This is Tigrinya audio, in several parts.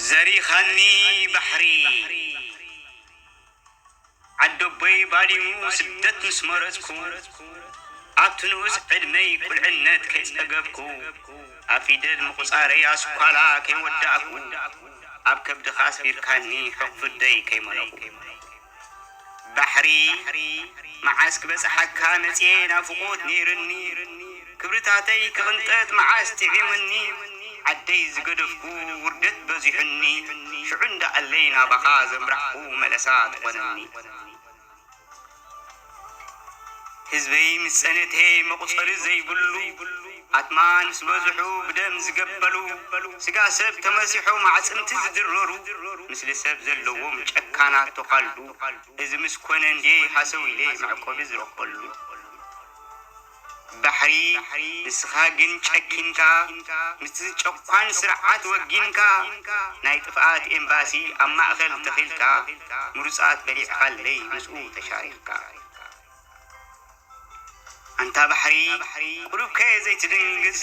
ዘሪኻኒ ባሕሪ ዓዶቦይ ባዲሙ ስደት ምስ መረጽኩ ኣብቲ ንኡስ ዕድመይ ቁልዕነት ከይጸገብኩ ኣብ ፊደል ምቑጻረይ ኣስኳላ ከይወዳእኩ ኣብ ከብድኻ ኣስፊርካኒ ሕቑፍደይ ከይመለኹ ባሕሪ መዓስ ክበጽሓካ መጽየ ናፍቖት ነይርኒ ክብርታተይ ክቕንጠጥ መዓስ ጥዒምኒ ዓደይ ዝገደፍኩ ውርደት በዚሑኒ ሽዑ እንዳኣለይ ናባኻ ዘምራሕኩ መለሳ ትኾነኒ ህዝበይ ምስ ጸነተይ መቑጸሪ ዘይብሉ ኣትማን ምስ በዝሑ ብደም ዝገበሉ ስጋ ሰብ ተመሲሖም ኣዕጽምቲ ዝድረሩ ምስሊ ሰብ ዘለዎም ጨካናት ተዃሉ እዚ ምስ ኮነ እንዴ ሃሰው ኢለ መዕቆቢ ዝረኽበሉ ባሕሪ ንስኻ ግን ጨኪንካ ምስቲ ጨኳን ስርዓት ወጊንካ ናይ ጥፍኣት ኤምባሲ ኣብ ማእኸል ተኺልካ ምሩፃት በሊዕኻለይ ምስኡ ተሻሪኽካ ኣንታ ባሕሪ ቁሩብከ ዘይትድንግስ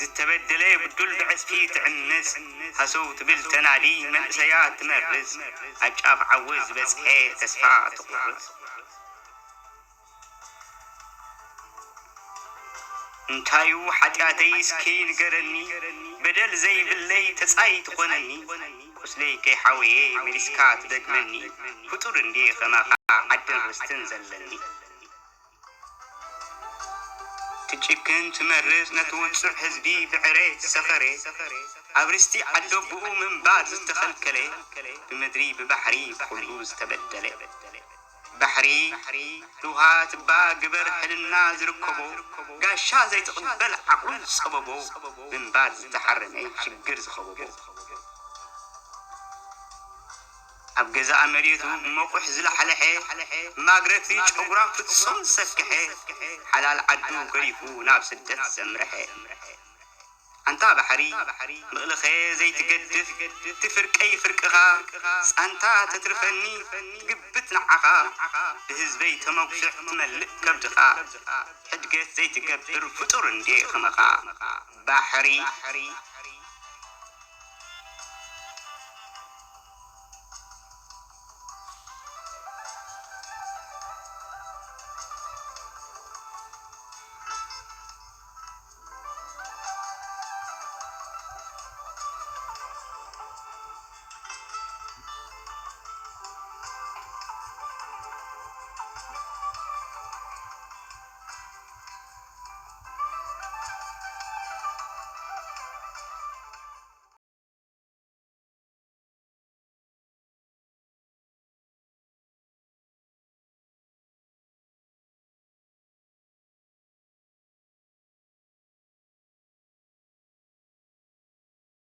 ዝተበደለ ብዱል ብዕፅፊ ትዕምስ ሃሰው ትብል ተናዲ መንእሰያት ትመርዝ ኣብ ጫፍ ዓወት ዝበፅሐ ተስፋ ትቑርፅ እንታዩ ሓጢኣተይ እስኪ ንገረኒ በደል ዘይብለይ ተጻይ ትኾነኒ ቁስለይ ከይሓወየ መሊስካ ትደግመኒ ፍጡር እንዴ ኸማኻ ዓድን ርስትን ዘለኒ ትጭክን ትመርጽ ነቲ ውጹዕ ህዝቢ ብዕረ ዝሰኸረ ኣብ ርስቲ ዓደቦኡ ምንባር ዝተኸልከለ ብምድሪ ብባሕሪ ኩሉ ዝተበደለ ባሕሪ ሉሃ ትባ ግበር ሕልና ዝርከቦ ጋሻ ዘይትቕበል ዓቕሉ ዝጸበቦ ምንባር ዝተሓረመ ሽግር ዝኸበቦ ኣብ ገዛእ መሬቱ ብመቑሕ ዝለሓለሐ ማግረፊ ጨጉራ ፍጹም ዝሰክሐ ሓላል ዓዱ ገዲፉ ናብ ስደት ዘምርሐ ኣንታ ባሕሪ ምቕልኸ ዘይትገድፍ ትፍርቀይ ፍርቅኻ ጻንታ ተትርፈኒ ትግብት ንዓኻ ብህዝበይ ተመጉስዕ ትመልእ ከብድኻ ሕድገት ዘይትገብር ፍጡር እንዴ ኸመኻ ባሕሪ